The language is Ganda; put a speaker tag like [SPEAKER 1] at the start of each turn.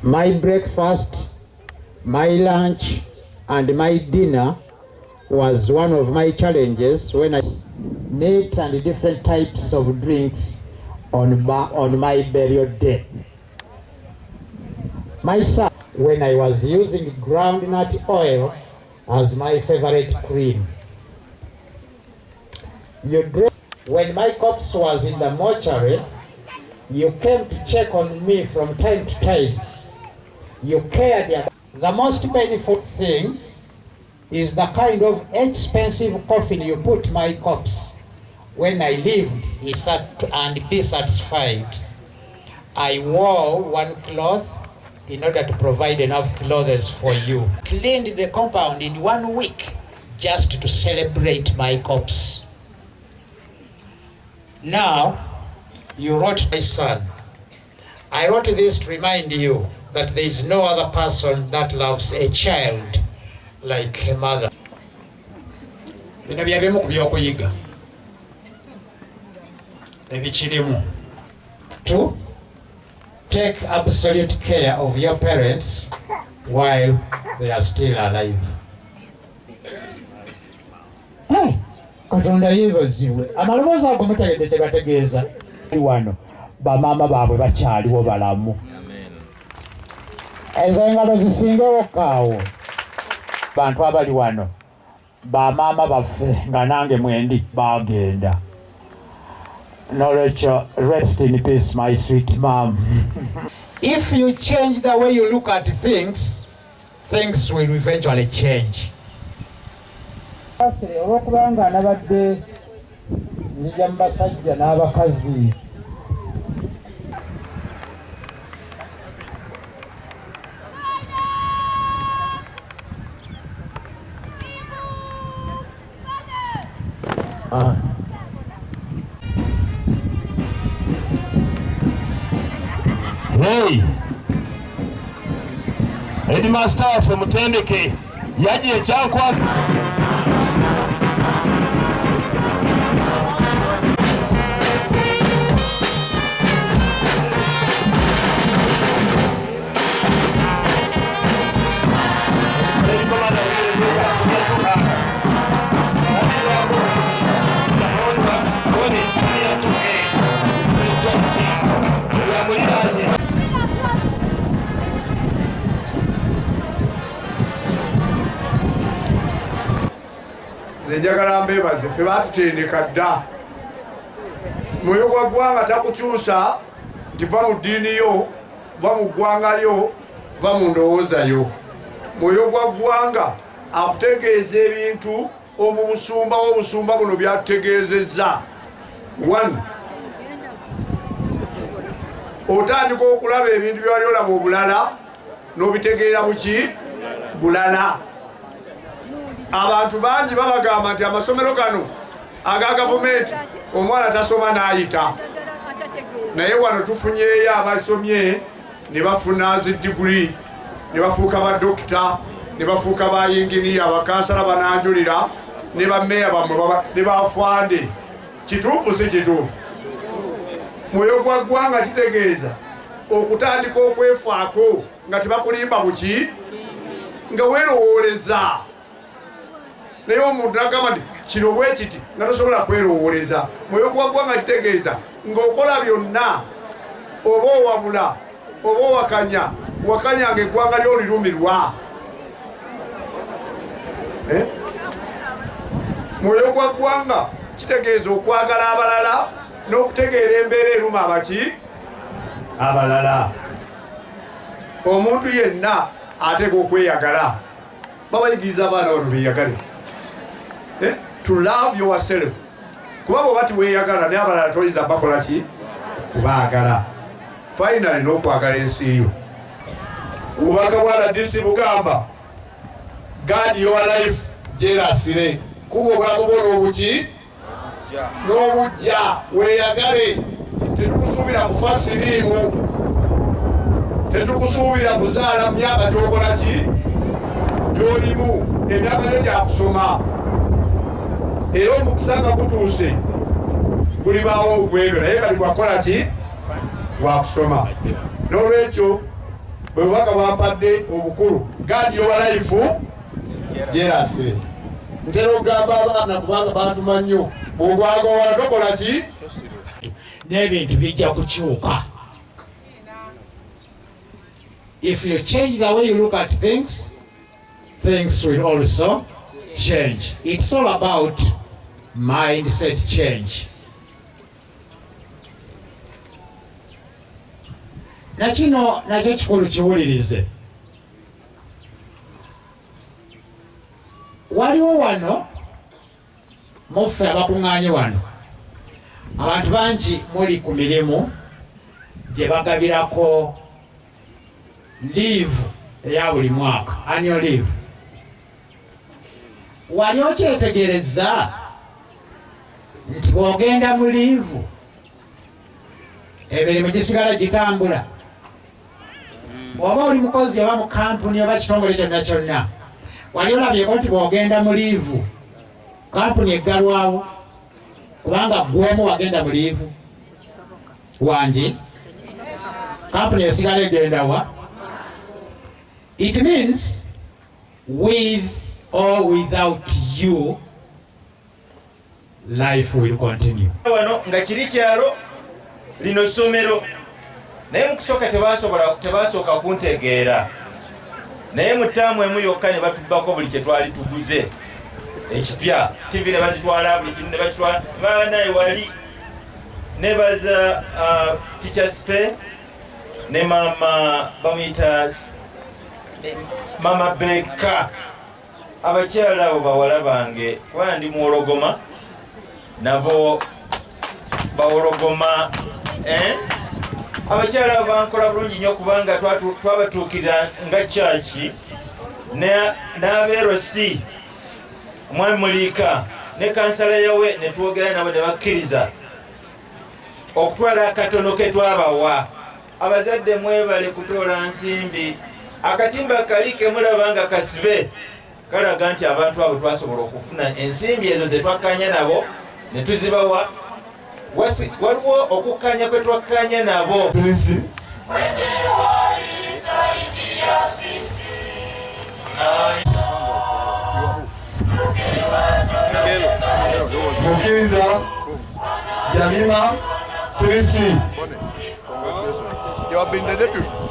[SPEAKER 1] My breakfast, my lunch, and my dinner was one of my challenges when I meat and different types of drinks on my burial day. My son, when I was using groundnut oil as my favorite cream. You drink when my corpse was in the mortuary, you came to check on me from time to time. You cared about the most painful thing is the kind of expensive coffin you put my corpse. When I lived, he sat and be satisfied. I wore one cloth in order to provide enough clothes for you. Cleaned the compound in 1 week just to celebrate my corpse. Now, you wrote my son. I wrote this to remind you that there is no other person that loves a child like a mother. Bino bye bimu ku by'okuyiga ebikirimu. To take absolute care of your parents while they are still alive. Hey, Katonda yeebazibwe. Amaloboozi ago mutegedde kye gategeeza. Wano bamaama baabwe bakyaliwo balamu. Ezo engalo zisingewo kaawo. Bantu abali wano bamaama baffe nga nange mwendi bagenda. Nolwekyo rest in peace my sweet mom. If you change the way you look at things, things will eventually change. Olwokubanga nabadde nzija mu basajja n'abakazi.
[SPEAKER 2] Hey! Headmaster waffe mutendeke yajja ekyankwa.
[SPEAKER 3] Nze njagala mbeebaze, ffe baatutendeka dda. Mwoyo gwa ggwanga takukyusa nti va mu ddiini yo, va mu ggwanga lyo, va mu ndowooza yo. Mwoyo gwa ggwanga akutegeeza ebintu omu busumba w'obusumba buno byatutegeezezza. 1, otandika okulaba ebintu byewali olaba obulala n'obitegeera buki bulala. Abantu bangi babagamba nti amasomero gano aga gavumenti omwana tasoma n'ayita, naye wano tufunyeeyo abasomye ne bafuna zi diguri ne bafuuka ba dokita ne bafuuka ba yinginiya, bakansala bananjulira ne bameeya bammwe ne bafande. Kituufu si kituufu? Mwoyo gwa ggwanga kitegeeza okutandika okwefaako nga tebakulimba buki, nga weerowooleza. Naye omuntu n'agamba nti kino bwe kiti nga tosobola kwerowooleza. Mwoyo gwa ggwanga kitegeeza ng'okola byonna, oba owabula oba owakanya, wakanyanga eggwanga lyo lirumirwa. Mwoyo gwa ggwanga kitegeeza okwagala abalala n'okutegeera embeera eruma abaki abalala. Omuntu yenna ateekwa okweyagala. Babayigiriza abaana bano beeyagale. To love yourself. Kuba bw'oba tiweeyagala naye abalala toyinza bakola ki? Kubaagala. Finally n'okwagala ensi yo. Obubaka bwa RDC bugamba guard your life jealously. Kuba obulamu bwo n'obuki? N'obujja. Weeyagale. Tetukusuubira kufa siriimu. Tetukusuubira kuzaala mu myaka gy'okola ki? Gy'olimu. Emyaka gyo gya kusoma. Era omukisa nga gutuuse gulibaawo ogw'ebyo, naye kati gwakola ki? Gwa kusoma. N'olwekyo Bwe bubaka bwampadde obukulu. Guard your life jealously. Ntera okugamba abaana kubanga bantuma nnyo, bw'ogwaga owala tokola ki?
[SPEAKER 1] N'ebintu bijja kukyuka. If you change the way you look at things, things will also change. It's all about mindset change. Nakino nakyo kikulu, kiwulirize. Waliwo wano muffe abakuŋŋaanye wano, abantu bangi muli ku mirimu gye bagabirako leave eya buli mwaka, annual leave. Wali okyetegereza nti bw'ogenda mu leave, emirimu gisigala gitambula? Oba oli mukozi oba mu kampuni oba kitongole kyonna kyonna, wali olabyeko nti bw'ogenda mu leave, kampuni eggalwawo kubanga gw'omu wagenda mu leave? Wangi, kampuni esigala egenda wa. It means with or without you, life will continue.
[SPEAKER 4] Wano nga kiri kyalo, lino ssomero, naye mu kusooka tebasobola, tebasooka kuntegeera, naye mu ttaamu emu yokka ne batubbako buli kye twali tuguze ekipya. TV ne bazitwala, buli kintu ne bakitwala. Banaye wali nebaza Teacher Spe ne mama bamuyita Mama Beka. Abakyala abo bawala bange, kuba ndi muwologoma, nabo bawologoma, eh? Abakyala abo bankola bulungi nnyo kubanga twabatuukirira nga kyaki n'abeerosi, omwami Muliika ne kansala yawe, ne twogera nabo ne bakkiriza okutwala akatono ke twabawa. Abazadde mwebale kutoola nsimbi. Akatimba kali kemulaba nga kasibe kalaga nti abantu abo twasobola okufuna ensimbi ezo zetwakkanya nabo ne tuzibawa. Waliwo okukkanya kwe twakkanya nabo.
[SPEAKER 3] Tulisi. Mukiriza Jamima Tulisi.
[SPEAKER 5] You have been the deputy.